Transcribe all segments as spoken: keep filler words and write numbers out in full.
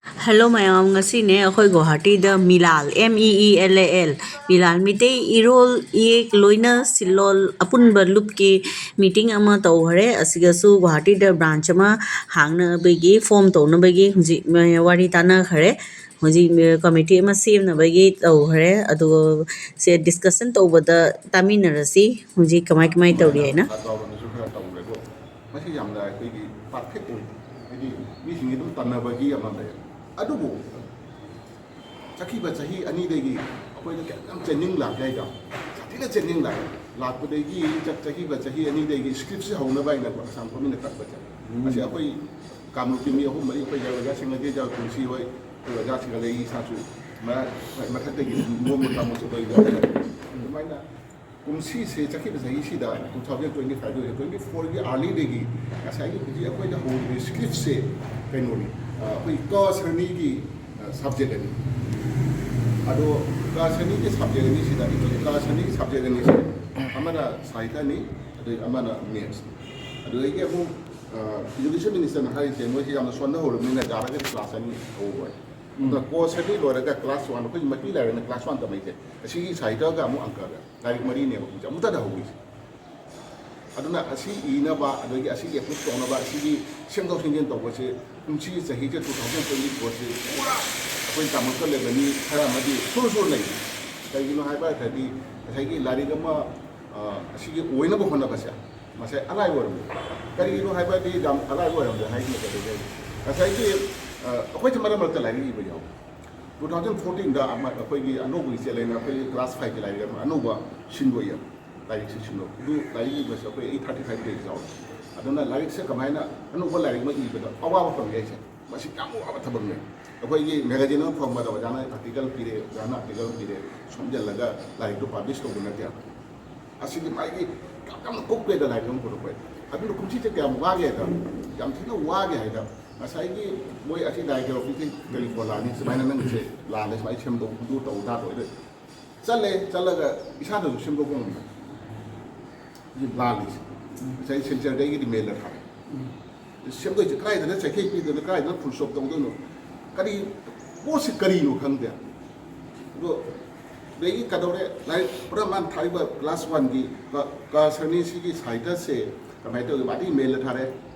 Hello ꯃꯌꯥꯝ, ꯉꯁꯤꯅꯦ ꯑꯩꯈꯣꯏ ꯒꯨꯋꯥꯍꯥꯇꯤꯗ ꯃꯤꯂꯥꯜ, M E E L A L, ꯃꯤꯂꯥꯜ ꯃꯤꯇꯩ ꯏꯔꯣꯜ ꯏꯌꯦꯛ ꯂꯣꯏꯅ ꯁꯤꯜꯂꯣꯜ ꯑꯄꯨꯟꯕ ꯂꯨꯞꯀꯤ ꯃꯤꯇꯤꯡ ꯑꯃ ꯇꯧꯈ꯭ꯔꯦ꯫ ꯑꯁꯤꯗꯁꯨ ꯒꯨꯋꯥꯍꯥꯇꯤꯗ ꯕ꯭ꯔꯥꯟꯁ ꯑꯃ ꯍꯥꯡꯅꯕꯒꯤ ꯐꯣꯝ ꯇꯧꯅꯕꯒꯤ ꯍꯧꯖꯤꯛ ꯋꯥꯔꯤ ꯇꯥꯟꯅꯈ꯭ꯔꯦ꯫ ꯍꯧꯖꯤꯛ ꯀꯃꯤꯇꯤ ꯑꯃ ꯁꯦꯝꯅꯕꯒꯤ ꯇꯧꯈ꯭ꯔꯦ꯫ ꯑꯗꯨꯒ ꯁꯦ ꯗꯤꯁꯀꯁꯟ ꯇꯧꯕꯗ ꯇꯥꯃꯤꯟꯅꯔꯁꯤ, ꯍꯧꯖꯤꯛ ꯀꯃꯥꯏ ꯀꯃꯥꯏ ꯇꯧꯔꯤ ꯍꯥꯏꯅ꯫ ꯃꯁꯤ ꯌꯥꯝꯅ ꯑꯩꯈꯣꯏꯒꯤ ꯄꯔꯐꯦꯛ ꯑꯣꯏ, ꯍꯥꯏꯗꯤ ꯃꯤꯁꯤꯡꯒꯤ ꯑꯗꯨꯝ ꯇꯟꯅꯕꯒꯤ ꯑꯃ ꯂꯩ꯫ ꯑꯗꯨꯕꯨ ꯆꯠꯈꯤꯕ ꯆꯍꯤ ꯑꯅꯤꯗꯒꯤ ꯑꯩꯈꯣꯏꯗ ꯀꯌꯥꯝ ꯌꯥꯝ ꯆꯦꯟꯖꯤꯡ ꯂꯥꯛꯀꯦ ꯍꯥꯏꯗꯣ, ꯁꯥꯊꯤꯅ ꯆꯦꯟꯖꯤꯡ ꯂꯥꯛꯑꯦ꯫ ꯂꯥꯛꯄꯗꯒꯤ ꯆꯠ-, ꯆꯠꯈꯤꯕ ꯆꯍꯤ ꯑꯅꯤꯗꯒꯤ ꯁ꯭ꯀ꯭ꯔꯤꯞꯁꯦ ꯍꯧꯅꯕ ꯍꯥꯏꯅ ꯑꯁꯥꯝ ꯒꯣꯔꯃꯦꯟꯅ ꯀꯛꯄꯁꯦ, ꯃꯁꯤ ꯑꯩꯈꯣꯏ ꯀꯥꯡꯂꯨꯞꯀꯤ ꯃꯤ ꯑꯍꯨꯝ ꯃꯔꯤ, ꯑꯩꯈꯣꯏ ꯑꯣꯖꯥꯁꯤꯡꯅꯗꯤ ꯀꯨꯝꯁꯤ ꯍꯣꯏ, ꯑꯩꯈꯣꯏ ꯑꯣꯖꯥꯁꯤꯡꯒ ꯂꯩ, ꯏꯁꯥꯁꯨ ꯃꯔꯛ-, ꯃꯊꯛꯇꯒꯤ ꯅꯣꯡꯃ ꯊꯝꯃꯁꯨ ꯑꯩꯈꯣꯏ ꯑꯗꯨꯃꯥꯏꯅ ꯀꯨꯝꯁꯤꯁꯦ, ꯆꯠꯈꯤꯕ ꯆꯍꯤꯁꯤꯗ, two thousand twenty five ꯑꯣꯏꯔꯦ, twenty fourꯒꯤ earlyꯗꯒꯤ ꯉꯁꯥꯏꯒꯤ ꯍꯧꯖꯤꯛ ꯑꯩꯈꯣꯏꯅ ꯍꯧꯔꯤꯕ ꯁ꯭ꯀ꯭ꯔꯤꯞꯁꯦ ꯀꯩꯅꯣꯅꯤ, ꯑ, ꯑꯩꯈꯣꯏ ꯀ ꯁꯅꯤꯒꯤ, ꯑ, ꯁꯕꯖꯦꯛ ꯑꯅꯤ꯫ ꯑꯗꯣ ꯀ ꯁꯅꯤꯒꯤ ꯁꯕꯖꯦꯛ ꯑꯅꯤꯁꯤꯗ, ꯑꯩꯈꯣꯏꯒꯤ ꯀ ꯁꯅꯤꯒꯤ ꯁꯕꯖꯦꯛ ꯑꯅꯤꯁꯦ, ꯑꯃꯅ ꯁꯥꯍꯤꯇ꯭ꯌꯅꯤ, ꯑꯗꯩ ꯑꯃꯅ ꯃꯦꯠꯁ꯫ ꯑꯗꯨꯗꯒꯤ ꯑꯃꯨꯛ, ꯑ, ꯏꯗꯨꯀꯦꯁꯟ ꯃꯤꯅꯤꯁꯇꯔꯅ ꯍꯥꯏꯔꯤꯁꯦ, ꯃꯣꯏꯁꯦ ꯌꯥꯝꯅ ꯁꯣꯟꯊꯍꯧꯔꯕꯅꯤꯅ ꯌꯥꯔꯒꯗꯤ ꯀ꯭ꯂꯥꯁ ꯑꯅꯤ ꯍꯧꯕ꯫ ꯑꯗꯨꯅ ꯀꯣꯔꯁ ꯑꯅꯤ ꯂꯣꯏꯔꯒ ꯀ꯭ꯂꯥꯁ ꯋꯥꯟ, ꯑꯩꯈꯣꯏꯒꯤ ꯃꯩꯇꯩ ꯂꯥꯏꯔꯤꯛꯅ ꯀ꯭ꯂꯥꯁ ꯋꯥꯟ ꯇꯝꯃꯛꯏꯁꯦ, ꯑꯁꯤꯒꯤ ꯁꯥꯍꯤꯇ꯭ꯌꯒ ꯑꯃꯨꯛ ꯑꯪꯀꯒ꯫ ꯂꯥꯏꯔꯤꯛ ꯃꯔꯤꯅꯦꯕ ꯍꯧꯖꯤꯛ ꯑꯃꯨꯛꯇꯗ ꯍꯧꯔꯤꯁꯦ꯫ ꯑꯗꯨꯅ ꯑꯁꯤ ꯏꯅꯕ, ꯑꯗꯒꯤ ꯑꯁꯤꯒꯤ ꯑꯦꯄ꯭ꯔꯨꯞ ꯇꯧꯅꯕ, ꯑꯁꯤꯒꯤ ꯁꯦꯝꯗꯣꯛ ꯁꯦꯝꯖꯤꯟ ꯇꯧꯕꯁꯦ, ꯀꯨꯝꯁꯤ ꯆꯍꯤꯁꯦ two thousand twenty fourꯁꯦ ꯄꯨꯔꯥ ꯑꯩꯈꯣꯏ ꯇꯥꯃꯣ ꯀꯂꯦꯕꯅꯤ ꯈꯔ ꯑꯃꯗꯤ ꯁꯨꯔ ꯁꯨꯔ ꯂꯩ꯫ ꯀꯩꯒꯤꯅꯣ ꯍꯥꯏꯕ ꯇꯥꯔꯗꯤ ꯉꯁꯥꯏꯒꯤ ꯂꯥꯏꯔꯤꯛ ꯑꯃ, ꯑ, ꯑꯁꯤꯒꯤ ꯑꯣꯏꯅꯕ ꯍꯣꯠꯅꯕꯁꯦ ꯉꯁꯥꯏ ꯑꯂꯥꯏꯕ ꯑꯣꯏꯔꯝꯗꯦ꯫ ꯀꯔꯤꯒꯤꯅꯣ ꯍꯥꯏꯕꯗꯤ ꯌꯥꯝ ꯑꯂꯥꯏꯕ ꯑꯣꯏꯔꯝꯗꯦ ꯍꯥꯏꯁꯤꯅ ꯀꯩꯗꯧꯒꯦ? ꯉꯁꯥꯏꯒꯤ, ꯑ, ꯑꯩꯈꯣꯏꯁꯦ ꯃꯔꯛ ꯃꯔꯛꯇ ꯂꯥꯏꯔꯤꯛ ꯏꯕ ꯌꯥꯎꯋꯤ꯫ Two thousand fourteenꯗ ꯑꯃ ꯑꯩꯈꯣꯏꯒꯤ ꯑꯅꯧꯕꯒꯤ ꯆꯦꯂꯦꯟꯖ, ꯑꯩꯈꯣꯏꯒꯤ ꯀ꯭ꯂꯥꯁ ꯐꯥꯏꯚꯀꯤ ꯂꯥꯏꯔꯤꯛ ꯑꯃ ꯑꯅꯧꯕ ꯁꯤꯟꯗꯣꯛꯑꯦ꯫ ꯂꯥꯏꯔꯤꯛꯁꯦ ꯁꯤꯟꯗꯣꯛ-, ꯑꯗꯨ ꯂꯥꯏꯔꯤꯛ ꯏꯕꯁꯦ ꯑꯩꯈꯣꯏ eight thirty five page ꯌꯥꯎꯔꯦ꯫ ꯑꯗꯨꯅ ꯂꯥꯏꯔꯤꯛꯁꯦ ꯀꯃꯥꯏꯅ ꯑꯅꯧꯕ ꯂꯥꯏꯔꯤꯛ ꯑꯃ ꯏꯕꯗ ꯑꯋꯥꯕ ꯐꯪꯒꯦ ꯍꯥꯏꯁꯦ, ꯃꯁꯤ ꯌꯥꯝ ꯋꯥꯕ ꯊꯕꯛꯅꯦ꯫ ꯑꯩꯈꯣꯏꯒꯤ ꯃꯦꯒꯥꯖꯤꯟ ꯑꯃ ꯐꯪꯕꯗ ꯑꯣꯖꯥꯅ ꯑꯥꯔꯇꯤꯀꯜ ꯄꯤꯔꯦ, ꯑꯣꯖꯥꯅ ꯑꯥꯔꯇꯤꯀꯜ ꯄꯤꯔꯦ, ꯁꯣꯝꯖꯤꯜꯂꯒ ꯂꯥꯏꯔꯤꯛꯇꯣ ꯄꯕ꯭ꯂꯤꯁ ꯇꯧꯕ ꯅꯠꯇꯦ꯫ ꯑꯁꯤꯒꯤ ꯃꯥꯒꯤ ꯌꯥꯝꯅ ꯀꯨꯞꯄꯦꯗ ꯂꯥꯏꯔꯤꯛ ꯑꯃ ꯄꯨꯊꯣꯛꯄ ꯍꯥꯏꯗꯤ꯫ ꯑꯗꯨꯅ ꯀꯨꯝꯁꯤꯁꯦ ꯀꯌꯥꯝ ꯋꯥꯒꯦ ꯍꯥꯏꯗ, ꯌꯥꯝ ꯊꯤꯅ ꯋꯥꯒꯦ ꯍꯥꯏꯗ, ꯉꯁꯥꯏꯒꯤ ꯃꯣꯏ ꯑꯁꯤ ꯂꯥꯏ ꯀꯩꯔꯣꯛꯄꯤꯁꯦ ꯀꯔꯤ ꯀꯣꯂꯥꯅꯤ, ꯁꯨꯃꯥꯏꯅ ꯅꯪꯒꯤꯁꯦ ꯂꯥꯜꯂꯦ, ꯁꯨꯃꯥꯏꯅ ꯁꯦꯝꯗꯣꯛ ꯈꯣꯠꯇꯣꯛ ꯇꯧ ꯇꯥꯗꯣꯏꯗ ꯆꯠꯂꯦ, ꯆꯠꯂꯒ ꯏꯁꯥꯅꯁꯨ ꯁꯦꯝꯗꯣꯛꯄ ꯉꯝꯃꯦ꯫ ꯍꯧꯖꯤꯛ ꯂꯥꯜꯂꯤꯁꯦ ꯉꯁꯥꯏ ꯁꯤꯜꯆꯔꯗꯒꯤ ꯔꯤꯃꯦꯜꯗ ꯊꯥꯔꯦ꯫ ꯁꯦꯝꯗꯣꯏꯁꯦ ꯀꯗꯥꯏꯗꯅ ꯆꯩꯈꯩ ꯄꯤꯗꯣꯏꯅꯣ, ꯀꯗꯥꯏꯗꯅ ꯐꯨꯜ ꯁ꯭ꯇꯣꯞ ꯇꯧꯗꯣꯏꯅꯣ? ꯀꯔꯤ ꯄꯣꯠꯁꯤ ꯀꯔꯤꯅꯣ ꯈꯪꯗꯦ꯫ ꯑꯗꯣ ꯑꯗꯒꯤ ꯀꯩꯗꯧꯔꯦ, ꯂꯥꯏꯔꯤꯛ ꯄꯨꯔꯥ ꯃꯥꯅ ꯊꯥꯔꯤꯕ ꯀ꯭ꯂꯥꯁ ꯋꯥꯟꯒꯤ ꯀ ꯁꯔꯅꯤꯁꯤꯒꯤ ꯁꯥꯍꯤꯇ꯭ꯌꯁꯦ ꯀꯃꯥꯏꯅ ꯇꯧꯒꯦ? ꯃꯥꯗꯤ ꯃꯦꯜꯗ ꯊꯥꯔꯦ꯫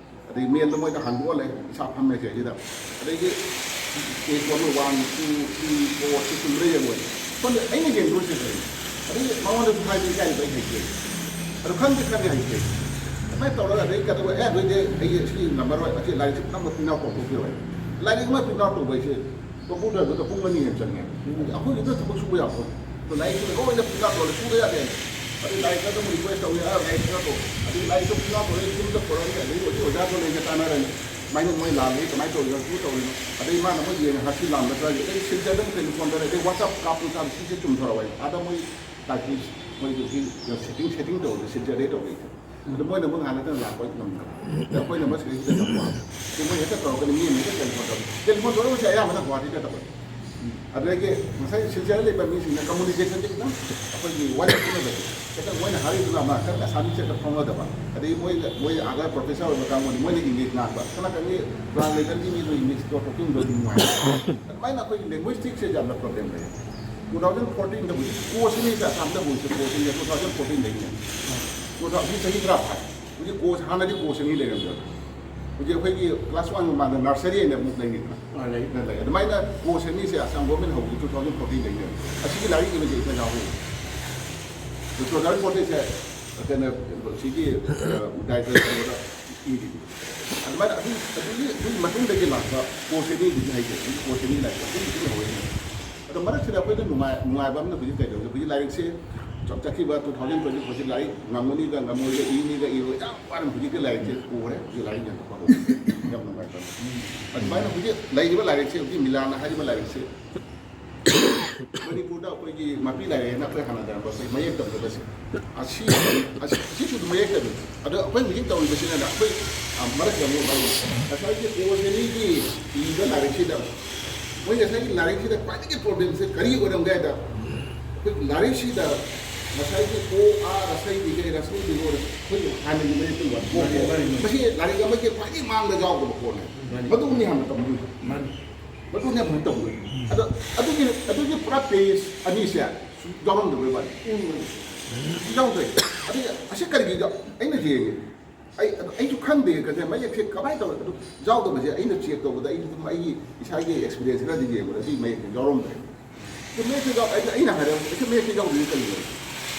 ꯑꯗꯩ ꯃꯦꯜꯗ ꯃꯣꯏꯗ ꯍꯥꯟꯗꯣꯛꯍꯜꯂꯦ, ꯏꯁꯥ ꯐꯝꯃꯦ ꯁꯤꯗꯩꯁꯤꯗ꯫ ꯑꯗꯩꯗꯤ page number one, two, three, four, ꯁꯤ ꯆꯨꯝꯕ꯭ꯔꯥ ꯌꯦꯡꯉꯣꯏ꯫ ꯁꯣꯝꯗ ꯑꯩꯅ ꯌꯦꯡꯗꯣꯏꯁꯦ ꯀꯔꯤꯅꯣ? ꯑꯗꯩ ꯃꯉꯣꯟꯗꯁꯨ ꯍꯥꯏꯕ ꯏꯀꯥꯏꯕ ꯑꯩ ꯍꯩꯇꯦ꯫ ꯑꯗꯣ ꯈꯪꯗꯤ ꯈꯪꯗꯤ ꯍꯩꯇꯦ꯫ ꯑꯗꯨꯃꯥꯏꯅ ꯇꯧꯔꯒ ꯑꯗꯩ ꯀꯩꯗꯧꯕ, "ꯑꯦ, ꯑꯗꯨꯏꯗꯤ ꯑꯩ ꯁꯤ ꯉꯝꯃꯔꯣꯏ, ꯑꯁꯤ ꯂꯥꯏꯔꯤꯛꯁꯤ ꯄꯨꯝꯅꯃꯛ ꯄ꯭ꯔꯤꯟꯠ ꯑꯥꯎꯠ ꯇꯧꯊꯣꯛꯄꯤꯔꯣꯏ꯫" ꯂꯥꯏꯔꯤꯛ ꯑꯃ ꯄ꯭ꯔꯤꯟꯠ ꯑꯥꯎꯠ ꯇꯧꯕ ꯍꯥꯏꯁꯦ ꯀꯝꯄ꯭ꯌꯨꯇꯔꯗꯨꯗ ꯄꯨꯡ ꯑꯅꯤ ꯍꯦꯟꯅ ꯆꯪꯉꯦ꯫ ꯑꯗꯩ ꯑꯩꯈꯣꯏꯒꯤꯗ ꯊꯕꯛ ꯁꯨꯕ ꯌꯥꯄꯣꯠ꯫ ꯑꯗꯣ ꯂꯥꯏꯔꯤꯛꯁꯤꯗ ꯂꯣꯏꯅ ꯄ꯭ꯔꯤꯟꯠ ꯑꯥꯎꯠ ꯇꯧꯔꯦ, ꯁꯨꯕ ꯌꯥꯗꯦ꯫ ꯑꯗꯩ ꯂꯥꯏꯔꯤꯛꯇ ꯑꯗꯨꯝ ꯔꯤꯀ꯭ꯋꯦꯁ ꯇꯧꯏ, "ꯑ, ꯂꯥꯏꯔꯤꯛ ꯄ꯭ꯔꯤꯟꯠ ꯑꯥꯎꯠ ꯇꯧ꯫" ꯑꯗꯩ ꯂꯥꯏꯔꯤꯛꯇꯣ ꯄ꯭ꯔꯤꯟꯠ ꯑꯥꯎꯠ ꯇꯧꯔꯦ, ꯌꯨꯝꯗ ꯄꯨꯔꯛꯑꯅꯤ, ꯑꯗꯩ ꯍꯧꯖꯤꯛ ꯑꯣꯖꯥꯗꯣ ꯂꯩꯅ ꯇꯥꯟꯅꯔꯅꯤ꯫ ꯁꯨꯃꯥꯏꯅ ꯃꯣꯏ ꯂꯥꯜꯂꯤ, ꯀꯃꯥꯏꯅ ꯇꯧꯔꯤꯅꯣ, ꯁꯤ ꯇꯧꯔꯤꯅꯣ꯫ ꯑꯗꯩ ꯃꯥꯅ ꯃꯣꯏ ꯌꯦꯡꯉꯦ, ꯍꯥꯁꯤ ꯂꯥꯟꯕ ꯈꯔ ꯂꯩ꯫ ꯑꯗꯩ ꯁꯤꯜꯆꯔꯗ ꯑꯃꯨꯛ ꯇꯦꯂꯤꯐꯣꯟ ꯇꯧꯔꯦ, ꯑꯗꯩ ꯋꯥꯆꯞ ꯀꯥꯞꯄꯨ ꯀꯥꯞꯄꯨ ꯁꯤꯁꯦ ꯆꯨꯝꯊꯣꯔꯛꯑꯣꯏ꯫ ꯑꯥꯗ ꯃꯣꯏ ꯇꯥꯏꯄꯤꯁ, ꯃꯣꯏꯗꯨꯒꯤ ꯁꯦꯠꯇꯤꯡ, ꯁꯦꯠꯇꯤꯡ ꯇꯧꯕꯗ ꯁꯤꯜꯆꯔꯗꯩ ꯇꯧꯔꯛꯏꯁꯦ꯫ ꯑꯗꯣ ꯃꯣꯏꯅ ꯑꯃꯨꯛ ꯉꯥꯏꯍꯥꯛ ꯂꯩꯇꯅ ꯂꯥꯛꯄ ꯉꯝꯗꯕ꯫ ꯑꯗꯣ ꯑꯩꯈꯣꯏꯅ ꯃꯁꯤꯗꯩꯁꯤꯗ ꯆꯠꯄ꯫ ꯑꯗꯨ ꯃꯣꯏ ꯍꯦꯛꯇ ꯇꯧꯔꯛꯀꯅꯤ, ꯃꯤ ꯑꯃ ꯍꯦꯛꯇ ꯇꯦꯂꯤꯐꯣꯟ ꯇꯧꯔꯛꯀꯅꯤ꯫ ꯇꯦꯂꯤꯐꯣꯟ ꯇꯧꯔꯛꯄꯁꯦ ꯑꯌꯥꯝꯕꯅ ꯒꯨꯍꯥꯇꯤꯗ ꯇꯧꯔꯛꯏ꯫ ꯑꯗꯨꯗꯒꯤ ꯉꯁꯥꯏ ꯁꯤꯜꯆꯔꯗ ꯂꯩꯕ ꯃꯤꯁꯤꯡꯅ ꯀꯝꯃꯨꯅꯤꯀꯦꯁꯟꯁꯦ ꯈꯤꯇꯪ ꯑꯩꯈꯣꯏꯒꯤ ꯋꯥꯔꯤ ꯐꯥꯎꯅꯕꯁꯦ ꯈꯤꯇꯪ ꯃꯣꯏꯅ ꯍꯥꯏꯔꯤꯗꯨꯅ ꯑꯃ ꯈꯔ ꯑꯁꯥꯃꯤꯁ ꯍꯦꯛꯇ ꯐꯥꯎꯅꯗꯕ꯫ ꯑꯗꯒꯤ ꯃꯣꯏ, ꯃꯣꯏ ꯑꯥꯗ ꯄ꯭ꯔꯣꯐꯦꯁꯔ ꯑꯣꯏꯕ ꯀꯥꯡꯕꯨꯅꯤ, ꯃꯣꯏꯅ ꯏꯪꯂꯤꯁ ꯉꯥꯡꯕ꯫ ꯁꯣꯝ ꯅꯥꯀꯟꯒꯤ ꯇ꯭ꯔꯥꯟꯁꯂꯦꯇꯔꯒꯤ ꯃꯤꯗꯣ ꯏꯪꯂꯤꯁꯇꯣ ꯊꯣꯛꯆꯤꯟꯕꯗꯣ ꯅꯨꯡꯉꯥꯏ꯫ ꯑꯗꯨꯃꯥꯏꯅ ꯑꯩꯈꯣꯏꯒꯤ ꯂꯦꯡꯒ꯭ꯋꯦꯖ ꯊꯤꯛꯁꯦ ꯌꯥꯝꯅ ꯄ꯭ꯔꯣꯕ꯭ꯂꯦꯝ ꯂꯩ꯫ ꯇꯨ ꯊꯥꯎꯖꯟ ꯐꯣꯔꯇꯤꯟꯗ ꯍꯧꯖꯤꯛ ꯀꯣꯔꯁ ꯑꯅꯤꯁꯦ ꯑꯁꯥꯝꯗ ꯍꯧꯔꯤꯁꯦ, ꯀꯣꯔꯁ ꯑꯅꯤꯁꯦ ꯇꯨ ꯊꯥꯎꯖꯟ ꯐꯣꯔꯇꯤꯟꯗꯒꯤꯅꯦ꯫ ꯇꯨ ꯊꯥꯎꯖꯟ, ꯍꯧꯖꯤꯛ ꯆꯍꯤ ꯇꯔꯥ ꯐꯥꯔꯦ꯫ ꯍꯧꯖꯤꯛ ꯀꯣꯔꯁ, ꯍꯥꯟꯅꯗꯤ ꯀꯣꯔꯁ ꯑꯅꯤ ꯂꯩꯔꯝꯃꯦꯕ꯫ ꯍꯧꯖꯤꯛ ꯑꯩꯈꯣꯏꯒꯤ ꯀ꯭ꯂꯥꯁ ꯋꯥꯟ ꯃꯃꯥꯡꯗ ꯅꯔꯁꯔꯤ ꯍꯥꯏꯅ ꯑꯃꯨꯛ ꯂꯩꯔꯤꯗꯅ꯫ ꯑꯥ, ꯂꯩ꯫ ꯂꯩ, ꯂꯩ꯫ ꯑꯗꯨꯃꯥꯏꯅ ꯀꯣꯔꯁ ꯑꯅꯤꯁꯦ ꯑꯁꯥꯝ ꯒꯣꯔꯃꯦꯟ ꯍꯧꯕꯗ ꯇꯨ ꯊꯥꯎꯖꯟ ꯐꯣꯔꯇꯤꯟꯗꯒꯤꯅꯦꯕ꯫ ꯑꯁꯤꯒꯤ ꯂꯥꯏꯔꯤꯛ ꯏꯕꯁꯦ ꯏꯊꯟ ꯌꯥꯎꯍꯧꯋꯤ꯫ ꯇꯨ ꯊꯥꯎꯖꯟ ꯐꯣꯔꯇꯤꯟꯁꯦ ꯀꯩꯅꯣ, ꯁꯤꯒꯤ, ꯑ, ꯗꯥꯏꯔꯦꯛꯇꯔ ꯀꯩꯅꯣꯗ ꯏꯔꯤꯅꯤ꯫ ꯑꯗꯨꯃꯥꯏꯅ ꯑꯗꯨ, ꯑꯗꯨꯒꯤ, ꯑꯗꯨꯒꯤ ꯃꯇꯨꯡꯗꯒꯤ ꯂꯥꯛꯄ ꯀꯣꯔꯁ ꯑꯅꯤꯗꯨꯗꯤ ꯍꯩꯇꯦ꯫ ꯑꯗꯨ ꯀꯣꯔꯁ ꯑꯅꯤ ꯂꯥꯛꯄ ꯑꯗꯨꯒꯤꯗꯤ ꯍꯧꯔꯛꯏꯅꯦ꯫ ꯑꯗꯣ ꯃꯔꯛꯁꯤꯗ ꯑꯩꯈꯣꯏꯗ ꯅꯨꯡꯉꯥꯏ-, ꯅꯨꯡꯉꯥꯏꯕ ꯑꯃꯅ ꯍꯧꯖꯤꯛ ꯀꯩꯗꯧꯒꯦ? ꯍꯧꯖꯤꯛ ꯂꯥꯏꯔꯤꯛꯁꯦ ꯆꯠ-, ꯆꯠꯈꯤꯕ ꯇꯨ ꯊꯥꯎꯖꯟ ꯇ꯭ꯋꯦꯟꯇꯤ ꯐꯣꯔꯁꯤ ꯂꯥꯏꯔꯤꯛ ꯉꯝꯒꯅꯤꯒ ꯉꯝꯃꯣꯏꯒ, ꯏꯅꯤꯒ ꯏꯔꯣꯏ ꯌꯥꯝ ꯋꯥꯅ ꯍꯧꯖꯤꯛꯀꯤ ꯂꯥꯏꯔꯤꯛꯁꯦ ꯎꯔꯦ꯫ ꯍꯧꯖꯤꯛ ꯂꯥꯏꯔꯤꯛ ꯌꯦꯟꯊꯣꯛꯄ ꯍꯧꯔꯦ꯫ ꯌꯥꯝ ꯅꯨꯡꯉꯥꯏꯇꯕ꯫ ꯑꯗꯨꯃꯥꯏꯅ ꯍꯧꯖꯤꯛ ꯂꯩꯔꯤꯕ ꯂꯥꯏꯔꯤꯛꯁꯦ, ꯍꯧꯖꯤꯛ ꯃꯤꯂꯥꯅ ꯍꯥꯏꯔꯤꯕ ꯂꯥꯏꯔꯤꯛꯁꯦ, ꯃꯅꯤꯄꯨꯔꯗ ꯑꯩꯈꯣꯏꯒꯤ ꯃꯄꯤ ꯂꯥꯏꯔꯦꯟꯅ ꯑꯩꯈꯣꯏ ꯍꯥꯟꯅ ꯂꯩꯔꯝꯕ ꯑꯩꯈꯣꯏ ꯃꯌꯦꯛ ꯇꯝꯖꯕꯁꯦ, ꯑꯁꯤ, ꯑꯁꯤ, ꯑꯁꯤꯁꯨ ꯑꯗꯨꯝ ꯃꯌꯦꯛ ꯇꯝꯃꯤ꯫ ꯑꯗꯣ ꯑꯩꯈꯣꯏ ꯍꯧꯖꯤꯛ ꯇꯧꯔꯤꯕꯁꯤꯅꯅꯦ, ꯑꯩꯈꯣꯏ, ꯑ, ꯃꯔꯛꯇ ꯑꯃꯨꯛ ꯍꯥꯏ, ꯉꯁꯥꯏꯒꯤ ꯀꯣꯔꯁ ꯑꯅꯤꯒꯤ ꯏꯕ ꯂꯥꯏꯔꯤꯛꯁꯤꯗ, ꯃꯣꯏ ꯉꯁꯥꯏꯒꯤ ꯂꯥꯏꯔꯤꯛꯁꯤꯗ ꯈ꯭ꯋꯥꯏꯗꯒꯤ ꯄ꯭ꯔꯣꯕ꯭ꯂꯦꯝꯁꯦ ꯀꯔꯤ ꯑꯣꯏꯔꯝꯒꯦ ꯍꯥꯏꯗ, ꯑꯩꯈꯣꯏ ꯂꯥꯏꯔꯤꯛꯁꯤꯗ ꯉꯁꯥꯏꯒꯤ ꯑꯣ, ꯑꯥ, ꯔꯁꯩ ꯗꯤꯒꯩ, ꯔꯁꯩ ꯗꯤꯒꯣ, ꯑꯩꯈꯣꯏꯒꯤ ꯍꯥꯟꯅꯒꯤ ꯃꯌꯦꯛꯇ ꯂꯣꯟ ꯃꯥꯅꯤ, ꯃꯥꯅꯤ, ꯃꯥꯅꯤ꯫ ꯃꯁꯤ ꯂꯥꯏꯔꯤꯛ ꯑꯃꯒꯤ ꯈ꯭ꯋꯥꯏꯗꯒꯤ ꯃꯥꯡꯗ ꯌꯥꯎꯗꯕ ꯄꯣꯠꯅꯦ꯫ ꯃꯥꯅꯤ꯫ ꯃꯗꯨꯅꯤ ꯍꯥꯟꯅ ꯇꯝꯗꯣꯏꯁꯦ꯫ ꯃꯥꯅꯤ꯫ ꯃꯗꯨꯅꯦ ꯑꯩꯈꯣꯏꯅ ꯇꯧꯗꯣꯏꯁꯦ꯫ ꯑꯗꯣ ꯑꯗꯨꯒꯤ ꯑꯗꯨꯒꯤ ꯄꯨꯔꯥ ꯄꯦꯖ ꯑꯅꯤꯁꯦ ꯌꯥꯎꯔꯝꯗꯕꯩ ꯋꯥꯅꯤ꯫ ꯌꯥꯎꯗ꯭ꯔꯦ꯫ ꯑꯗꯨꯒꯤ ꯑꯁꯤ ꯀꯔꯤꯒꯤꯅꯣ? ꯑꯩꯅ ꯌꯦꯡꯉꯤ꯫ ꯑꯩ ꯑꯗꯨ ꯑꯩꯁꯨ ꯈꯪꯗꯦ꯫ ꯀꯩꯅꯣ ꯃꯌꯦꯛꯁꯦ ꯀꯃꯥꯏꯅ ꯇꯧꯔꯒ ꯑꯗꯨ ꯌꯥꯎꯗꯕꯁꯦ ꯑꯩꯅ ꯆꯦꯛ ꯇꯧꯕꯗ ꯑꯩ ꯑꯗꯨꯝ ꯑꯩꯒꯤ ꯏꯁꯥꯒꯤ ꯑꯦꯛꯁꯄꯤꯔꯤꯌꯦꯟꯁ ꯈꯔꯗꯤ ꯌꯦꯡꯕꯗ ꯑꯗꯨꯒꯤ ꯃꯌꯦꯛꯁꯦ ꯌꯥꯎꯔꯝꯗ꯭ꯔꯦ꯫ ꯑꯗꯨ ꯃꯌꯦꯛꯁꯦ ꯌꯥꯎ-, ꯑꯩꯅ, ꯑꯩꯅ ꯍꯥꯏꯔꯦ, "ꯑꯩꯁꯦ ꯃꯌꯦꯛꯁꯦ ꯌꯥꯎꯗ꯭ꯔꯤꯁꯦ ꯀꯔꯤꯒꯤꯅꯣ?"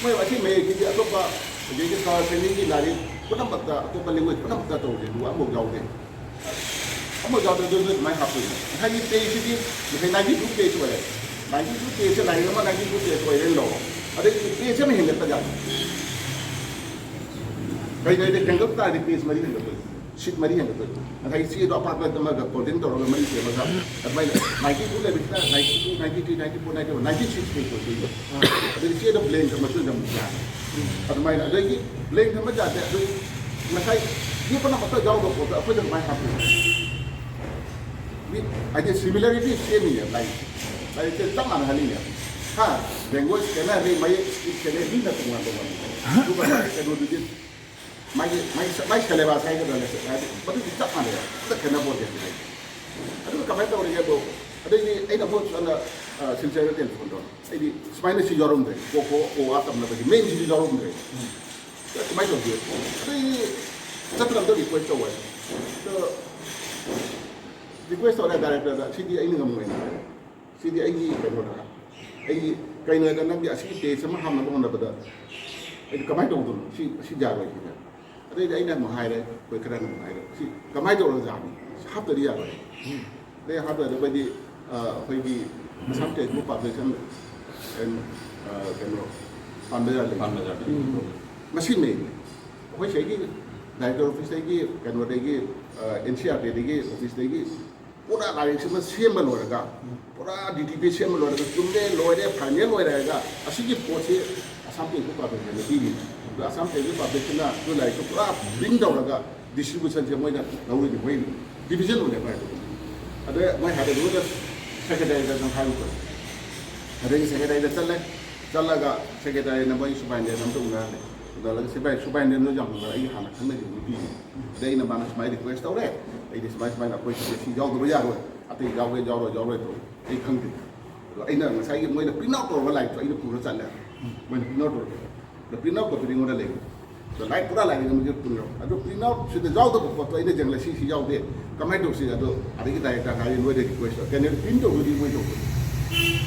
ꯃꯣꯏ ꯑꯁꯤ ꯃꯌꯦꯛꯁꯤꯗꯤ ꯑꯇꯣꯞꯄ, ꯍꯧꯖꯤꯛꯀꯤ ꯁꯥꯔ ꯁꯦꯅꯤꯒꯤ ꯂꯥꯏꯔꯤꯛ ꯄꯨꯝꯅꯃꯛꯇ, ꯑꯇꯣꯞꯄ ꯂꯦꯡꯒ꯭ꯋꯦꯖ ꯄꯨꯝꯅꯃꯛꯇ ꯇꯧꯔꯦ, ꯑꯗꯨꯒ ꯑꯃꯐꯥꯎ ꯌꯥꯎꯗꯦ꯫ ꯑꯃꯐꯥꯎ ꯌꯥꯎꯗꯦ꯫ ꯑꯗꯨ ꯅꯣꯏ ꯀꯃꯥꯏꯅ ꯍꯥꯞꯇꯣꯏꯅꯣ? ꯉꯁꯥꯏꯒꯤ ꯄꯦꯖꯁꯤꯗꯤ ꯉꯁꯥꯏ ꯅꯥꯏꯟꯇꯤ ꯇꯨ ꯄꯦꯖ ꯑꯣꯏꯔꯦ꯫ ꯅꯥꯏꯟꯇꯤ ꯇꯨ ꯄꯦꯖꯁꯦ ꯂꯥꯏꯔꯤꯛ ꯑꯃ ꯅꯥꯏꯟꯇꯤ ꯇꯨ ꯄꯦꯖ ꯑꯣꯏꯔꯦꯅ ꯂꯧꯔꯣ꯫ ꯑꯗꯩꯗꯤ ꯄꯦꯖ ꯑꯃ ꯍꯦꯟꯒꯠꯄ ꯌꯥꯗꯦ꯫ ꯀꯩꯅꯣꯗꯤ ꯍꯦꯟꯒꯠ ꯇꯥꯔꯗꯤ ꯄꯦꯖ ꯃꯔꯤ ꯍꯦꯟꯒꯠꯇꯣꯏꯅꯤ, ꯁꯤꯠ ꯃꯔꯤ ꯍꯦꯟꯒꯠꯇꯣꯏꯅꯤ꯫ ꯉꯁꯥꯏꯒꯤ ꯆꯦꯗꯣ ꯑꯄꯥꯛꯄ ꯑꯃꯒ ꯐꯣꯜꯗꯤꯡ ꯇꯧꯔꯒ ꯃꯔꯤ ꯁꯦꯝꯃꯒ ꯑꯗꯨꯃꯥꯏꯅ ꯅꯥꯏꯟꯇꯤ ꯇꯨ ꯂꯩꯕꯁꯤꯅ ninety two, ninety three, ninety four, ninety five, ninety six ꯍꯦꯟꯒꯠꯇꯣꯏꯅꯤ꯫ ꯑꯗꯨꯗꯤ ꯆꯦꯗꯣ ꯕ꯭ꯂꯦꯡ ꯊꯝꯃꯁꯨ ꯑꯗꯨꯝ ꯌꯥꯔꯦ꯫ ꯑꯗꯨꯃꯥꯏꯅ ꯑꯗꯒꯤ ꯕ꯭ꯂꯦꯡ ꯊꯝꯕ ꯌꯥꯗꯦ꯫ ꯑꯗꯨ ꯉꯁꯥꯏ ꯌꯦꯛꯄ ꯅꯝꯕꯔꯗ ꯌꯥꯎꯗꯕ ꯄꯣꯠꯇꯣ ꯑꯩꯈꯣꯏꯅ ꯀꯃꯥꯏꯅ ꯍꯥꯞꯇꯣꯏꯅꯣ? ꯃꯤ ꯍꯥꯏꯗꯤ ꯁꯤꯃꯤꯂꯔꯤꯇꯤ ꯁꯦꯝꯃꯤꯅꯦ ꯂꯥꯏꯔꯤꯛꯁꯦ꯫ ꯂꯥꯏꯔꯤꯛꯁꯦ ꯆꯞ ꯃꯥꯟꯅꯍꯜꯂꯤꯅꯦ꯫ ꯍꯥ? ꯂꯦꯡꯒ꯭ꯋꯦꯖ ꯈꯦꯠꯅꯔꯦ, ꯃꯌꯦꯛ ꯈꯦꯠꯅꯩ, ꯃꯤꯅ ꯇꯣꯉꯥꯟ ꯇꯣꯉꯥꯟꯕ꯫ ꯑꯗꯨꯒ ꯀꯩꯅꯣꯗꯨꯗꯤ ꯃꯥꯒꯤ, ꯃꯥꯒꯤ, ꯃꯥꯒꯤ ꯁꯦꯂꯦꯕꯁ ꯍꯥꯏꯒꯗ꯭ꯔꯥ, ꯍꯥꯏꯗꯤ ꯃꯗꯨꯗꯤ ꯆꯞ ꯃꯥꯟꯅꯩ, ꯑꯝꯇ ꯈꯦꯠꯅꯕ ꯑꯣꯏꯗꯦ ꯍꯥꯏꯗꯤ꯫ ꯑꯗꯨꯒ ꯀꯃꯥꯏꯅ ꯇꯧꯔꯤꯒꯦ ꯑꯗꯣ? ꯑꯗꯩꯗꯤ ꯑꯩꯅ ꯑꯃꯨꯛ ꯍꯟꯅ, ꯑ, ꯁꯤꯜꯆꯔꯗ ꯇꯦꯂꯤꯐꯣꯟ ꯇꯧꯔꯦ꯫ ꯑꯩꯗꯤ ꯁꯨꯃꯥꯏꯅ ꯁꯤ ꯌꯥꯎꯔꯝꯗ꯭ꯔꯦ, ꯀꯣ ꯈꯣ ꯑꯣ ꯑꯥ ꯇꯝꯅꯕꯒꯤ ꯃꯦꯟꯁꯤꯗꯤ ꯌꯥꯎꯔꯝꯗ꯭ꯔꯦ꯫ ꯑꯗ ꯀꯃꯥꯏꯅ ꯇꯧꯒꯦ? ꯑꯗꯩꯗꯤ ꯆꯠꯇꯅ ꯑꯝꯇ ꯔꯤꯀ꯭ꯋꯦꯁ ꯇꯧꯋꯦ꯫ ꯑꯗꯣ ꯔꯤꯀ꯭ꯋꯦꯁ ꯇꯧꯔꯦ ꯗꯥꯏꯔꯦꯛꯇꯔꯗ, "ꯁꯤꯗꯤ ꯑꯩꯅ ꯉꯝꯃꯣꯏꯅ ꯍꯥꯏꯔꯦ꯫ ꯁꯤꯗꯤ ꯑꯩꯒꯤ ꯀꯩꯅꯣꯗ, ꯑꯩꯒꯤ ꯀꯩꯅꯣꯗ ꯅꯪꯒꯤ ꯑꯁꯤꯒꯤ ꯄꯦꯖ ꯑꯃ ꯍꯥꯡꯅꯕ ꯍꯣꯠꯅꯕꯗ ꯑꯩꯗꯤ ꯀꯃꯥꯏꯅ ꯇꯧꯗꯣꯏꯅꯣ? ꯁꯤ, ꯁꯤ ꯌꯥꯔꯣꯏ ꯁꯤꯗ"꯫ ꯑꯗꯩꯗꯤ ꯑꯩꯅ ꯑꯃꯨꯛ ꯍꯥꯏꯔꯦ, ꯑꯩꯈꯣꯏ ꯈꯔꯅ ꯑꯃꯨꯛ ꯍꯥꯏꯔꯦ, "ꯁꯤ ꯀꯃꯥꯏꯅ ꯇꯧꯔꯒ ꯌꯥꯅꯤ? ꯁꯤ ꯍꯥꯞꯇꯗꯤ ꯌꯥꯔꯣꯏ"꯫ ꯑꯗꯩ ꯍꯥꯞꯇꯗꯤ ꯑꯩꯈꯣꯏꯗꯤ, ꯑ, ꯑꯩꯈꯣꯏꯒꯤ Assam Textbook Publication and, ꯑ, ꯀꯩꯅꯣ, ꯄꯥꯟꯕꯖꯥꯔ ꯂꯩ꯫ ꯄꯥꯟꯕꯖꯥꯔ꯫ ꯃꯁꯤꯃꯩ꯫ ꯑꯩꯈꯣꯏ ꯁꯤꯒꯤ ꯗꯥꯏꯔꯦꯛꯇꯔ ꯑꯣꯐꯤꯁꯇꯒꯤ, ꯀꯩꯅꯣꯗꯒꯤ, ꯑ, ꯑꯦꯟ ꯁꯤ ꯑꯥꯔ ꯇꯤꯗꯒꯤ, ꯑꯣꯐꯤꯁꯇꯒꯤ ꯄꯨꯔꯥ ꯂꯥꯏꯔꯤꯛꯁꯤꯃ ꯁꯦꯝꯕ ꯂꯣꯏꯔꯒ, ꯄꯨꯔꯥ ꯗꯤ ꯇꯤ ꯄꯤ ꯁꯦꯝꯕ ꯂꯣꯏꯔꯒ, ꯆꯨꯝꯃꯦ, ꯂꯣꯏꯔꯦ, ꯐꯥꯏꯅꯦꯜ ꯑꯣꯏꯔꯦ ꯍꯥꯏꯔꯒ, ꯑꯁꯤꯒꯤ ꯄꯣꯠꯁꯤ Assam Textbook Publication ꯄꯤꯔꯤꯅꯤ꯫ ꯑꯗꯣ Assam Textbook Publication ꯑꯗꯨ ꯂꯥꯏꯔꯤꯛꯇꯣ ꯄꯨꯔꯥ ꯄ꯭ꯔꯤꯟ ꯇꯧꯔꯒ ꯗꯤꯁꯇ꯭ꯔꯤꯕ꯭ꯌꯨꯁꯟꯁꯦ ꯃꯣꯏꯅ ꯂꯧꯔꯤꯅꯤ, ꯃꯣꯏ ꯗꯤꯕꯤꯖꯟ ꯑꯣꯏꯅ ꯍꯥꯏꯕ꯫ ꯑꯗ ꯃꯣꯏ ꯍꯥꯏꯔꯦ, ꯑꯗꯨꯒ ꯁꯦꯀ꯭ꯔꯦꯇꯔꯤꯗ ꯑꯗꯨꯝ ꯍꯥꯏꯔꯨꯕ꯫ ꯑꯗꯒꯤ ꯁꯦꯀ꯭ꯔꯦꯇꯔꯤꯗ ꯆꯠꯂꯦ, ꯆꯠꯂꯒ ꯁꯦꯀ꯭ꯔꯦꯇꯔꯤꯅ ꯃꯣꯏ ꯁꯨꯕꯥꯏꯟꯗꯦꯟ ꯑꯝꯇ ꯎꯅꯍꯜꯂꯦ꯫ ꯎꯅꯍꯜꯂꯒ ꯁꯨꯕꯥꯏꯟ-, ꯁꯨꯕꯥꯏꯟꯗꯦꯟꯗꯣ ꯌꯥꯝ ꯅꯨꯡꯉꯥꯏ, ꯑꯩꯒꯤ ꯍꯥꯟꯅ ꯈꯪꯅꯈꯤꯕ ꯅꯨꯄꯤꯅꯤ꯫ ꯑꯗꯩ ꯑꯩꯅ, "ꯃꯥꯅ ꯁꯨꯃꯥꯏꯅ ꯔꯤꯀ꯭ꯋꯦꯁ ꯇꯧꯔꯦ, ꯑꯩꯗꯤ ꯁꯨꯃꯥꯏ ꯁꯨꯃꯥꯏꯅ ꯑꯩꯈꯣꯏ ꯁꯤꯗ ꯁꯤ ꯌꯥꯎꯗꯕ ꯌꯥꯔꯣꯏ"꯫ ꯑꯩ ꯌꯥꯎꯒꯦ ꯌꯥꯎꯔꯣꯏ ꯌꯥꯎꯔꯣꯏꯗꯣ ꯑꯩ ꯈꯪꯗꯦ꯫ ꯑꯗꯣ ꯑꯩꯅ ꯉꯁꯥꯏꯒꯤ ꯃꯣꯏꯅ print out ꯇꯧꯔꯕ ꯂꯥꯏꯔꯤꯛꯇꯣ ꯑꯩꯅ ꯄꯨꯔ ꯆꯠꯂꯦ꯫ ꯃꯣꯏꯅ print out ꯇꯧꯔꯕ, ꯑꯗꯣ print out copy ꯑꯩꯉꯣꯟꯗ ꯂꯩ꯫ ꯑꯗꯣ ꯂꯥꯏꯔꯤꯛ ꯄꯨꯔꯥ ꯂꯥꯏꯔꯤꯛ ꯑꯃꯒꯤ ꯄꯨꯟꯅ꯫ ꯑꯗꯣ print out ꯁꯤꯗ ꯌꯥꯎꯗꯕ ꯄꯣꯠꯇꯣ ꯑꯩꯅ ꯌꯦꯡꯂꯦ, ꯁꯤ ꯁꯤ ꯌꯥꯎꯗꯦ, ꯀꯃꯥꯏꯅ ꯇꯧꯁꯤ? ꯑꯗꯣ ꯑꯗꯒꯤ director ꯍꯥꯏꯔꯦ, ꯅꯣꯏꯗ request ꯇꯧ, ꯀꯩꯅꯣ, print ꯇꯧꯕꯗꯤ ꯃꯣꯏ ꯇꯧꯕꯅꯤ꯫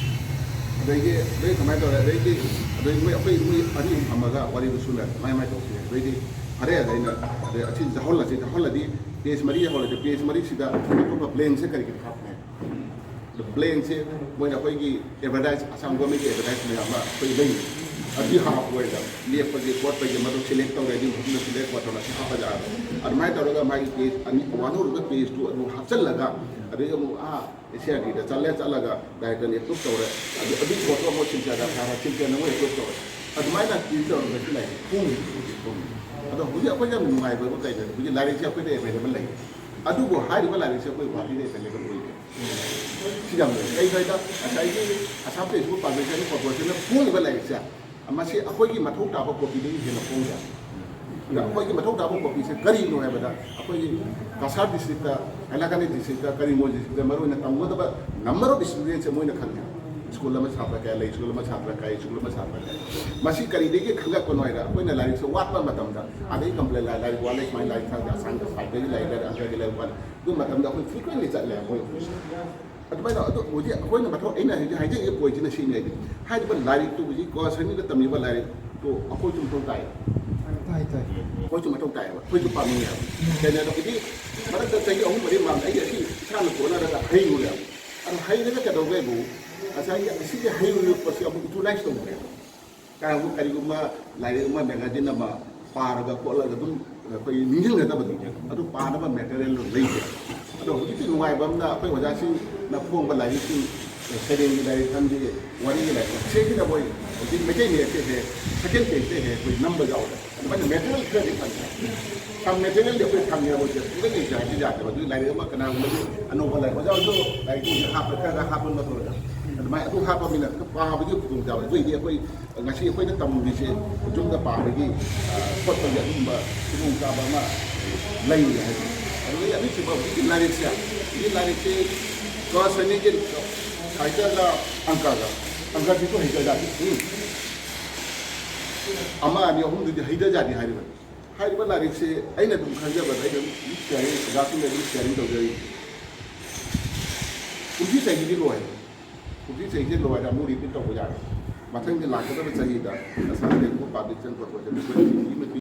ꯑꯗꯒꯤ ꯑꯗꯩ ꯀꯃꯥꯏꯅ ꯇꯧꯔꯦ? ꯑꯗꯩꯗꯤ ꯑꯗꯩ ꯃꯣꯏ, ꯑꯩꯈꯣꯏ ꯃꯣꯏ ꯑꯅꯤ ꯑꯍꯨꯝ ꯐꯝꯃꯒ ꯋꯥꯔꯤꯗꯨ ꯁꯨꯅ ꯃꯥꯏ ꯃꯥꯏ ꯇꯧꯁꯤ꯫ ꯑꯗꯩꯗꯤ ꯐꯔꯦ, ꯑꯗ ꯑꯩꯅ ꯑꯗꯩ ꯑꯁꯤ ꯌꯥꯎꯍꯜꯂꯁꯤ, ꯌꯥꯎꯍꯜꯂꯗꯤ page ꯃꯔꯤ ꯌꯥꯎꯍꯜꯂꯗꯤ, page ꯃꯔꯤꯁꯤꯗ ꯑꯇꯣꯞꯄ blank ꯁꯦ ꯀꯔꯤꯒꯤ ꯍꯥꯞꯄꯅꯦ? ꯑꯗꯣ blank ꯁꯦ ꯃꯣꯏꯅ ꯑꯩꯈꯣꯏꯒꯤ advertise, ꯑꯁꯥꯝ government ꯀꯤ advertise ꯃꯌꯥꯝ ꯑꯃ ꯑꯩꯈꯣꯏ ꯂꯩ꯫ ꯑꯗꯨ ꯍꯥꯞꯄꯣꯏꯗ, ꯂꯦꯞꯄꯒꯤ ꯈꯣꯠꯄꯒꯤ ꯃꯗꯨ select ꯇꯧꯔꯦ, ꯑꯗꯨ ꯃꯐꯝꯗ select ꯇꯧꯔꯒ ꯁꯤ ꯍꯥꯞꯄ ꯌꯥꯔꯦ꯫ ꯑꯗꯨꯃꯥꯏꯅ ꯇꯧꯔꯒ ꯃꯥꯒꯤ page ꯑꯅꯤ, ꯋꯥꯟꯍꯧꯔꯒ page ꯇꯨ ꯑꯃꯨꯛ ꯍꯥꯞꯆꯜꯂꯒ, ꯑꯗꯩ ꯑꯃꯨꯛ ꯑꯥ ꯑꯦꯁ ꯑꯥꯔ ꯗꯤꯗ ꯆꯠꯂꯦ, ꯆꯠꯂꯒ director ꯅ approve ꯇꯧꯔꯦ꯫ ꯑꯗꯨ, ꯑꯗꯨꯒꯤ ꯄꯣꯠꯇꯣ ꯑꯃꯨꯛ ꯁꯤꯜꯆꯔꯗ ꯊꯥꯔ ꯁꯤꯜꯆꯔꯅ ꯑꯃꯨꯛ approve ꯇꯧꯔꯦ꯫ ꯑꯗꯨꯃꯥꯏꯅ ꯇꯧꯔꯒ ꯁꯤ ꯂꯥꯏꯔꯤꯛ ꯐꯣꯡꯉꯤ ꯍꯧꯖꯤꯛ ꯐꯣꯡꯉꯤ꯫ ꯑꯗꯣ ꯍꯧꯖꯤꯛ ꯑꯩꯈꯣꯏꯅ ꯌꯥꯝ ꯅꯨꯡꯉꯥꯏꯕ ꯑꯃ ꯀꯩꯅꯣ, ꯍꯧꯖꯤꯛ ꯂꯥꯏꯔꯤꯛꯁꯦ ꯑꯩꯈꯣꯏꯗ available ꯂꯩ꯫ ꯑꯗꯨꯕꯨ ꯍꯥꯏꯔꯤꯕ ꯂꯥꯏꯔꯤꯛꯁꯦ ꯑꯩꯈꯣꯏ ꯒꯨꯍꯥꯇꯤꯗ available ꯑꯣꯏꯗꯦ꯫ ꯁꯤ ꯌꯥꯝ ꯂꯩ꯫ ꯀꯩꯒꯤꯅꯣ ꯍꯥꯏꯗ ꯉꯁꯥꯏꯒꯤ Assam Textbook Publication Corporation ꯅ ꯐꯣꯡꯉꯤꯕ ꯂꯥꯏꯔꯤꯛꯁꯦ ꯃꯁꯤ ꯑꯩꯈꯣꯏꯒꯤ ꯃꯊꯧ ꯇꯥꯕ copy ꯗꯒꯤ ꯍꯦꯟꯅ ꯐꯣꯡꯗꯦ꯫ ꯑꯗ ꯑꯩꯈꯣꯏꯒꯤ ꯃꯊꯧ ꯇꯥꯕ copy ꯁꯦ ꯀꯔꯤꯅꯣ ꯍꯥꯏꯕꯗ, ꯑꯩꯈꯣꯏꯒꯤ ꯀꯁꯥꯔ district ꯇ, ꯍꯥꯏꯂꯥꯀꯥꯟꯗꯤ district ꯇ, ꯀꯔꯤꯃꯣꯟ district ꯇ ꯃꯔꯨ ꯑꯣꯏꯅ ꯇꯝꯒꯗꯕ number of student ꯁꯦ ꯃꯣꯏꯅ ꯈꯪꯉꯦ꯫ ꯁ꯭ꯀꯨꯜ ꯑꯃ ꯁꯥꯇ꯭ꯔ ꯀꯌꯥ ꯂꯩ, ꯁ꯭ꯀꯨꯜ ꯑꯃ ꯁꯥꯇ꯭ꯔ ꯀꯌꯥ, ꯁ꯭ꯀꯨꯜ ꯑꯃ ꯁꯥꯇ꯭ꯔ ꯀꯌꯥ꯫ ꯃꯁꯤ ꯀꯔꯤꯗꯒꯤ ꯈꯪꯂꯛꯄꯅꯣ ꯍꯥꯏꯗ, ꯑꯩꯈꯣꯏꯅ ꯂꯥꯏꯔꯤꯛꯁꯦ ꯋꯥꯠꯄ ꯃꯇꯝꯗ ꯑꯥꯗꯒꯤ complain ꯂꯥꯛꯑꯦ, ꯂꯥꯏꯔꯤꯛ ꯋꯥꯠꯂꯦ, ꯁꯨꯃꯥꯏꯅ ꯂꯥꯏꯔꯤꯛ ꯈꯪꯗꯦ, ꯑꯁꯥꯝꯗ ꯁꯥꯏꯠꯇꯒꯤ ꯂꯥꯏꯔꯤꯛ ꯂꯩꯔꯦ, ꯑꯪꯀꯒꯤ ꯂꯥꯏꯔꯤꯛ ꯋꯥꯠꯂꯦ꯫ ꯑꯗꯨ ꯃꯇꯝꯗ ꯑꯩꯈꯣꯏ frequently ꯆꯠꯂꯦ ꯃꯣꯏ office꯫ ꯑꯗꯨꯃꯥꯏꯅ ꯑꯗꯨ ꯍꯧꯖꯤꯛ ꯑꯩꯈꯣꯏꯅ ꯃꯊꯧ, ꯑꯩꯅ ꯍꯧꯖꯤꯛ ꯍꯥꯏꯖꯔꯤꯕ point ꯁꯤꯅ ꯁꯤꯅꯤ ꯍꯥꯏꯗꯤ, ꯍꯥꯏꯔꯤꯕ ꯂꯥꯏꯔꯤꯛꯇꯨ ꯍꯧꯖꯤꯛ ꯀꯣ ꯁꯅꯤꯗ ꯇꯝꯂꯤꯕ ꯂꯥꯏꯔꯤꯛꯇꯨ ꯑꯩꯈꯣꯏꯁꯨ ꯃꯊꯧ ꯇꯥꯏ꯫ ꯇꯥꯏ, ꯇꯥꯏ꯫ ꯑꯩꯈꯣꯏꯁꯨ ꯃꯊꯧ ꯇꯥꯏꯌꯦꯕ, ꯑꯩꯈꯣꯏꯁꯨ ꯄꯥꯝꯃꯤꯅꯦꯕ꯫ ꯀꯩꯅꯣꯗ ꯍꯧꯖꯤꯛ ꯃꯔꯛꯇ ꯆꯍꯤ ꯑꯍꯨꯝ ꯃꯔꯤ ꯃꯃꯥꯡꯗ ꯑꯩ ꯑꯁꯤ ꯏꯁꯥꯅ ꯍꯣꯠꯅꯔꯒ ꯍꯩꯔꯨꯔꯦꯕ꯫ ꯑꯗꯨ ꯍꯩꯔꯒ ꯀꯩꯗꯧꯒꯦꯕꯨ, ꯉꯁꯥꯏꯒꯤ ꯑꯁꯤꯒꯤ ꯍꯩꯔꯨꯔꯤꯕ ꯄꯣꯠꯁꯤ ꯑꯃꯨꯛ utilize ꯇꯧꯗ꯭ꯔꯦꯕ꯫ ꯀꯅꯥꯒꯨꯝꯕ ꯀꯔꯤꯒꯨꯝꯕ ꯂꯥꯏꯔꯤꯛ ꯑꯃ, magazine ꯑꯃ ꯄꯥꯔꯒ ꯈꯣꯠꯂꯒ ꯑꯗꯨꯝ ꯑꯩꯈꯣꯏ ꯅꯤꯡꯁꯤꯡꯒꯗꯕꯗꯨ, ꯑꯗꯨ ꯄꯥꯅꯕ material ꯗꯨ ꯂꯩꯇꯦ꯫ ꯑꯗꯣ ꯍꯧꯖꯤꯛꯇꯤ ꯅꯨꯡꯉꯥꯏꯕ ꯑꯃꯅ ꯑꯩꯈꯣꯏ ꯑꯣꯖꯥꯁꯤꯡꯅ ꯐꯣꯡꯕ ꯂꯥꯏꯔꯤꯛꯁꯤꯡ, ꯁꯩꯔꯦꯡꯒꯤ ꯂꯥꯏꯔꯤꯛ ꯈꯪꯗꯦ, ꯋꯥꯔꯤꯒꯤ ꯂꯥꯏꯔꯤꯛ ꯈꯪꯗꯦ, ꯁꯤꯁꯤꯅ ꯃꯣꯏ ꯍꯧꯖꯤꯛ ꯃꯩꯇꯩ ꯃꯌꯦꯛꯁꯦ ꯍꯦꯛ second page ꯇ ꯍꯦꯛ ꯑꯩꯈꯣꯏ ꯅꯝꯕ ꯌꯥꯎꯔꯦ꯫ ꯑꯗꯨꯃꯥꯏꯅ material ꯈꯔꯗꯤ ꯐꯪꯉꯦ꯫ Some material ꯗꯤ ꯑꯩꯈꯣꯏ ꯐꯪꯉꯦ, ꯑꯩꯈꯣꯏꯁꯦ ꯄꯨꯡꯂꯩ ꯂꯩꯇꯦ ꯍꯥꯏꯕꯗꯤ ꯌꯥꯗꯦꯕ꯫ ꯑꯗꯨꯒꯤ ꯂꯥꯏꯔꯤꯛ ꯑꯃ ꯀꯅꯥꯒꯨꯝꯕꯗꯤ ꯑꯅꯧꯕ ꯂꯥꯏꯔꯤꯛ, ꯑꯣꯖꯥ ꯍꯣꯏꯁꯨ ꯂꯥꯏꯔꯤꯛ ꯍꯥꯞꯄ ꯈꯔ ꯈꯔ ꯍꯥꯞꯄ ꯅꯠꯇ꯭ꯔꯣ? ꯑꯗꯨꯃꯥꯏꯅ ꯑꯗꯨ ꯍꯥꯞꯄ ꯃꯤꯅ ꯄꯥꯕꯒꯤ ꯈꯨꯗꯣꯡꯆꯥꯕ꯫ ꯑꯗꯨꯏꯗꯤ ꯑꯩꯈꯣꯏ ꯉꯁꯤ ꯑꯩꯈꯣꯏꯅ ꯇꯝꯃꯤꯁꯦ ꯌꯨꯝꯗ ꯄꯥꯕꯒꯤ, ꯑ, ꯈꯣꯠꯄꯒꯤ ꯑꯗꯨꯒꯨꯝꯕ ꯈꯨꯗꯣꯡꯆꯥꯕ ꯑꯃ ꯂꯩꯔꯦ ꯍꯥꯏꯁꯦ꯫ ꯑꯗꯨꯗꯒꯤ ꯑꯅꯤꯁꯨꯕ ꯍꯧꯖꯤꯛꯀꯤ ꯂꯥꯏꯔꯤꯛꯁꯦ, ꯍꯧꯖꯤꯛꯀꯤ ꯂꯥꯏꯔꯤꯛꯁꯦ ꯀ꯭ꯂꯥꯁ ꯑꯅꯤꯒꯤ ꯁꯥꯍꯤꯇ꯭ꯌꯒ ꯑꯪꯀꯒ, ꯑꯪꯀꯁꯤꯁꯨ ꯍꯩꯇꯖꯥꯠꯅꯤ꯫ ꯎꯝ꯫ ꯑꯃ ꯑꯅꯤ ꯑꯍꯨꯝꯗꯨꯗꯤ ꯍꯩꯇꯖꯥꯠꯅꯤ ꯍꯥꯏꯔꯤꯕꯅꯤ꯫ ꯍꯥꯏꯔꯤꯕ ꯂꯥꯏꯔꯤꯛꯁꯦ ꯑꯩꯅ ꯑꯗꯨꯝ ꯈꯟꯖꯕꯗ, ꯑꯩꯅ ꯑꯗꯨꯝ ꯁꯤꯌꯥꯔꯤꯡ, ꯑꯣꯖꯥꯁꯤꯡꯗ ꯑꯗꯨꯝ ꯁꯤꯌꯥꯔꯤꯡ ꯇꯧꯖꯔꯤ꯫ ꯀꯨꯝꯁꯤ ꯆꯍꯤꯗꯤ ꯂꯣꯏꯔꯦ꯫ ꯀꯨꯝꯁꯤ ꯆꯍꯤꯁꯦ ꯂꯣꯏꯔꯦ, ꯑꯃꯨꯛ ꯔꯤꯄꯤꯠ ꯇꯧꯕ ꯌꯥꯔꯦ꯫ ꯃꯊꯪꯒꯤ ꯂꯥꯛꯀꯗꯕ ꯆꯍꯤꯗ ꯉꯁꯥꯏ ꯂꯩꯔꯤꯕ ꯄꯥꯕ꯭ꯂꯤꯛ ꯇ꯭ꯔꯥꯟꯁꯄꯣꯔꯠ ꯑꯣꯏꯔꯒꯗꯤ ꯑꯩꯈꯣꯏ ꯃꯤꯃꯛꯀꯤ